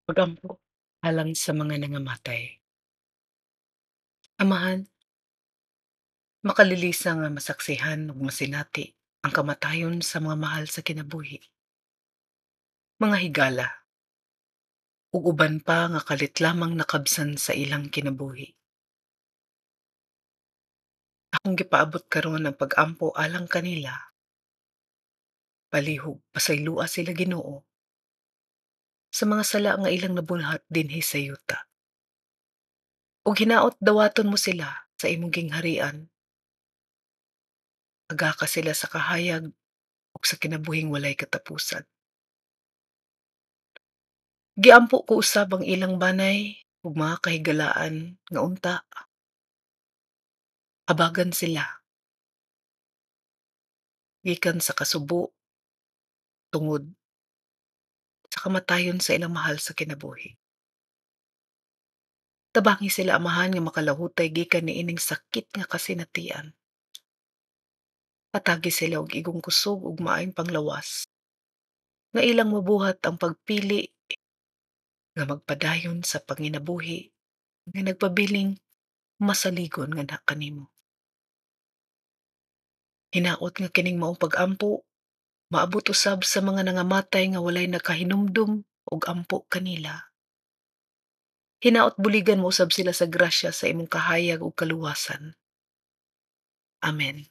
Pag-ampo alang sa mga nangamatay. Amahan, makalilisa nga masaksihan ug masinati ang kamatayon sa mga mahal sa kinabuhi, mga higala, ug uban pa nga kalit lamang nakabsan sa ilang kinabuhi. Akong gipaabot karon ang pag-ampo alang kanila. Palihog pasayloa sila, Ginoo, sa mga sala nga ilang nabuhat dinhi sa yuta. Ug hinaot dawaton mo sila sa imong gingharian. Agaka sila sa kahayag ug sa kinabuhing walay katapusan. Giampo ko usab ang ilang banay ug mga kahigalaan nga unta habagan sila gikan sa kasubo tungod sa kamatayon sa ilang mahal sa kinabuhi. Tabangi sila, Amahan, nga makalahutay gikan niining sakit nga kasinatian. Hatagi sila og igong kusog ug maayong panglawas nga ilang mabuhat ang pagpili nga magpadayon sa panginabuhi nga nagpabiling masaligon nganha kanimo. Hinaot nga kining maong pag-ampo maabot usab sa mga nangamatay nga walay nakahinumdum og ampo kanila. Hinaot buligan mo usab sila sa grasya sa imong kahayag ug kaluwasan. Amen.